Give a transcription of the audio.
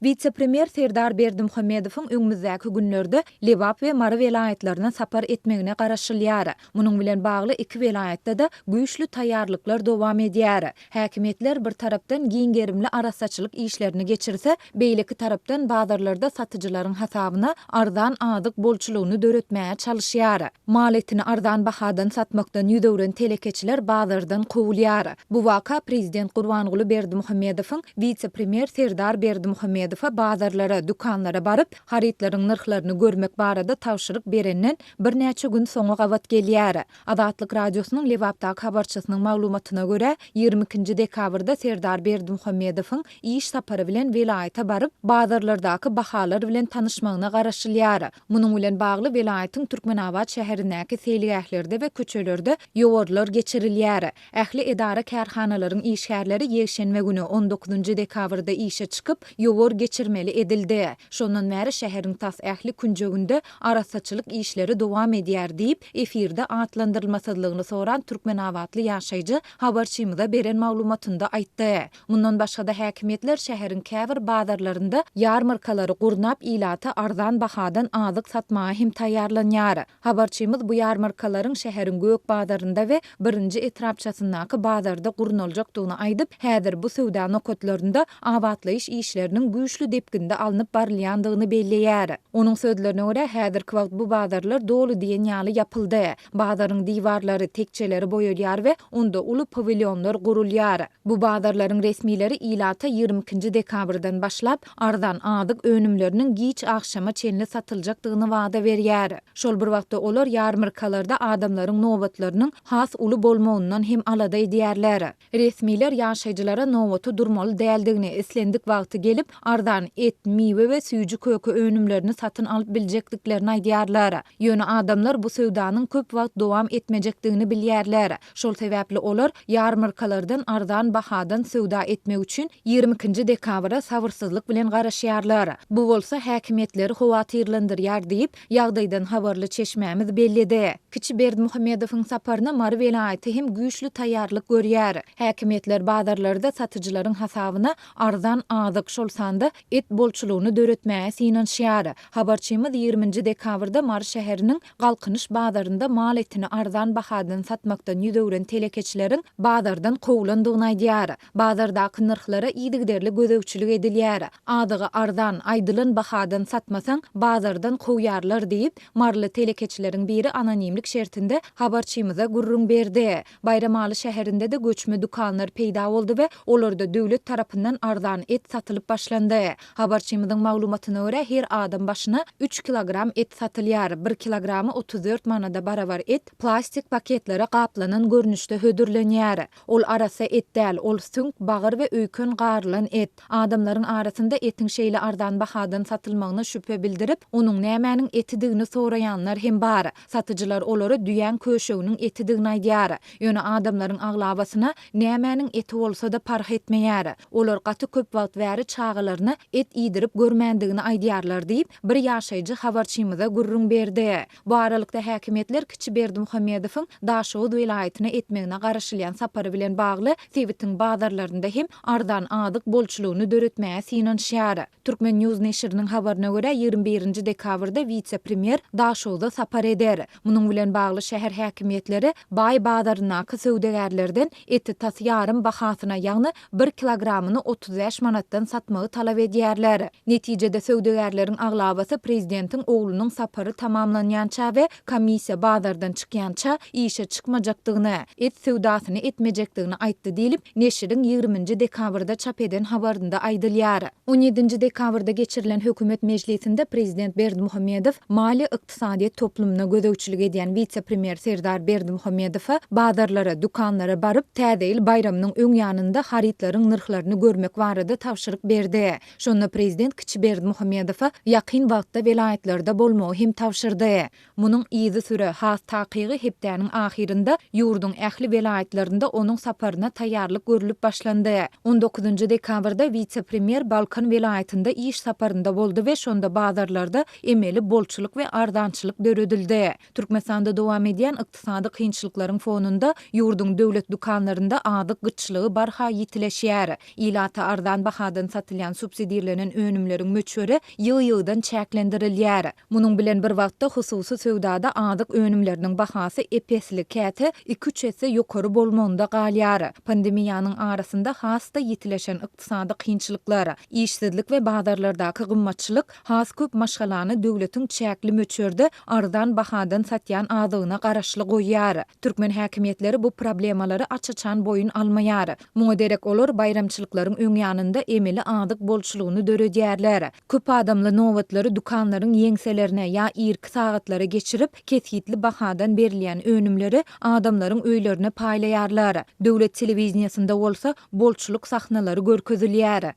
Wise-premýer Serdar Berdimuhamedowyň öňümizdäki günlerde Lebap we Mary welaýatlaryna sapar etmegine garaşylýar. Munuň bilen bagly iki welaýatda-da güýçli taýýarlyklar dowam edýär. Häkimiýetler bir tarapdan giň gerimli arassaçylyk işlerini geçirse, beýleki tarapdan bazarlarda satyjylaryň hasabyna arzan azyk bolçulygyny döretmäge çalyşýar. Mal etini arzan bahadan satmakdan ýüz öwren telekeçiler bazardan kowulýar. Bu waka prezident Gurbanguly Berdimuhamedowyň wise-premýer Serdar Berdimuhamedowa bazarlara, dükanlara baryp, harytlaryň nyrhlaryny görmek barada tabşyryk berenden birnäçe gün soňa gabat gelýär. Azatlyk Radiosynyň Lebapdaky habarçysynyň maglumatyna görä, 22-nji dekabrda Serdar Berdimuhamedowyň iş sapary bilen welaýata baryp, bazarlardaky bahalar bilen tanyşmagyna garaşylýar. Munuň bilen bagly welaýatyň Türkmenabat şäherindäki seýilgählerde we köçelerde ýowarlar geçirilýär. Ähli edara-kärhanalaryň işgärleri ýekşenbe güni, on dokuzynjy dekabrda işe çykyp, ýowar geçirmeli edildi. Şondan bäri şäheriň tas ähli künjeginde arassaçylyk işleri dowam edýär diýip, efirde atlandyrylmasyzlygyny soran türkmenabatly ýaşaýjy habarçymyza beren maglumatynda aýtdy. Mundan başga-da häkimiýetler şäheriň käbir bazarlarynda ýarmarkalary gurnap ilata arzan bahadan azyk satmaga hem taýýarlanýar. Habarçymyz bu ýarmarkalaryň şäheriň Gök bazarynda we Birinji etrapçasyndaky bazarda gurnaljakdygyny aýdyp, häzir bu söwda nokatlarynda abatlaýyş işleriniň güýçli depginde alnyp barylýandygyny belleýär. Onuň sözlerine görä, häzirki wagt bu bazarlar doly diýen ýaly ýapyldy. Bazaryň diwarlary, tekjeleri boýalýar we onda uly pawilýonlar gurulýar. Bu bazarlaryň resmileri ilata 22-nji dekabrdan başlap, arzan azyk önümleriniň giç agşama çenli satyljakdygyny wada berýär. Şol bir wagtda olar ýarmarkalarda adamlaryň nobatlarynyň has uly bolmagyndan hem alada edýärler. Resmiler ýaşaýjylara nobata durmaly däldigini, islendik wagty gelip, arzan et, miwe we süýji-köke önümlerini satyn alyp biljekdiklerini aýdýarlar. Ýöne adamlar bu söwdanyň köp wagt dowam etmejekdigini bilýärler. Şol sebäpli olar ýarmarkalardan arzan bahadan söwda etmek üçin 22-nji dekabra sabyrsyzlyk bilen garaşýarlar. Bu bolsa häkimiýetleri howatyrlandyrýar diýip, ýagdaýdan habarly çeşmämiz belledi. Kiçi Berdimuhamedowyň saparyna Mary welaýaty hem güýçli taýýarlyk görýär. Häkimiýetler bazarlarda satyjylaryň hasabyna arzan azyk, şol sanda et bolçulygyny döretmäge synanyşýar. Habarçymyz 20-nji dekabrda Mary şäheriniň Galkynyş bazarynda mal etini arzan bahadan satmakdan ýüz öwren telekeçileriň bazardan kowlandygyny aýdýar. Bazardaky nyrhlara yzygiderli gözegçilik edilýär. Azygy arzan, aýdylan bahadan satmasaň, bazardan kowýarlar diýip, maryly telekeçileriň biri anonimlik şertinde habarçymyza gürrüň berdi. Baýramaly şäherinde-de göçme dükanlar peýda boldy we olarda döwlet tarapyndan arzan et satylyp başlandy. Habarçymyzyň maglumatyna görä, her adam başyna üç kilogram et satylýar. Bir kilogramy 34 manada barabar et plastik paketlere gaplanan görnüşde hödürlenýär. Ol arassa et däl, ol süňk, bagyr we öýken garylan et. Adamlaryň arasynda etiň şeýle arzan bahadan satylmagyna şübhe bildirip, onuň nämäniň etidigini soraýanlar hem bar. Satyjylar olara düýäň köşeginiň etidigini aýdýar. Ýöne adamlaryň aglabasyna nämäniň eti bolsa-da parh etmeýär. Olar gaty köp wagt bäri çagalaryna et iýdirip görmändigini aýdýarlar diýip, bir ýaşaýjy habarçymyza gürrüň berdi. Bu aralykda, häkimiýetler kiçi Berdimuhamedowyň Daşoguz welaýatyna etmegine garaşylýan sapary bilen bagly sebitiň bazarlarynda hem arzan azyk bolçulygyny döretmäge synanyşýar. Turkmen. News neşiriniň habaryna görä, 21-nji dekabrda wise-premýer Daşogza sapar eder. Munuň bilen bagly şäher häkimiýetleri Baý bazaryndaky söwdagärlerden eti tas ýarym bahasyna, ýagny bir kilogramyny 35 manatdan satmagy talap edýärler. Netijede söwdagärleriň aglabasy prezidentiň oglunyň sapary tamamlanýança we komissiýa bazardan çykýança işe çykmajakdygyny, et söwdasyny etmejekdigini aýtdy diýlip, neşiriň 20-nji dekabrda çap eden habarynda aýdylýar. 17-nji dekabrda geçirilen hökümet mejlisinde prezident Berdimuhamedow maliýe-ykdysadyýet toplumyna gözegçilik edýän wise-premýer Serdar Berdimuhamedowa bazarlara, dükanlara baryp, Täze ýyl baýramynyň öň ýanynda harytlaryň nyrhlaryny görmek barada tabşyryk berdi. Şonda prezident kiçi Berdimuhamedowa ýakyn wagtda welaýatlarda bolmagy hem tabşyrdy. Munuň yzysüre, has takygy hepdäniň ahyrynda ýurduň ähli welaýatlarynda onuň saparyna taýýarlyk görlüp başlandy. On dokuzynjy dekabrda wise-premýer Balkan welaýatynda iş saparynda boldy we şonda bazarlarda emeli bolçulyk we arzançylyk döredildi. Türkmenistanda dowam edýän ykdysady kynçylyklaryň fonunda ýurduň döwlet dükanlarynda azyk gytçylygy barha ýitileşýär. Ilata arzan bahadan satylýan. subsidirlenen önümleriň möçberi ýygy-ýygydan çäklendirilýär. Munuň bilen bir wagtda, hususy söwdada azyk önümleriniň bahasy ep-esli, käte iki-üç esse ýokary bolmagynda galýar. Pandemiýanyň arasynda has-da ýitileşen ykdysady kynçylyklar, işsizlik we bazarlardaky gymmatçylyk has köp maşgalany döwletiň çäkli möçberde arzan bahadan satýan azygyna garaşly goýýar. Türkmen häkimiýetleri bu problemalary aç-açan boýun almaýar. Muňa derek olar baýramçylyklaryň öň ýanynda emeli azyk bolçulygyny döredýärler. Köp adamly nobatlary dükanlaryň ýeňselerine ýa irki sagatlara geçirip, kesgitli bahadan berilýän önümleri adamlaryň öýlerine paýlaýarlar. Döwlet telewideniýesinde bolsa bolçulyk sahnalary görkezilýär.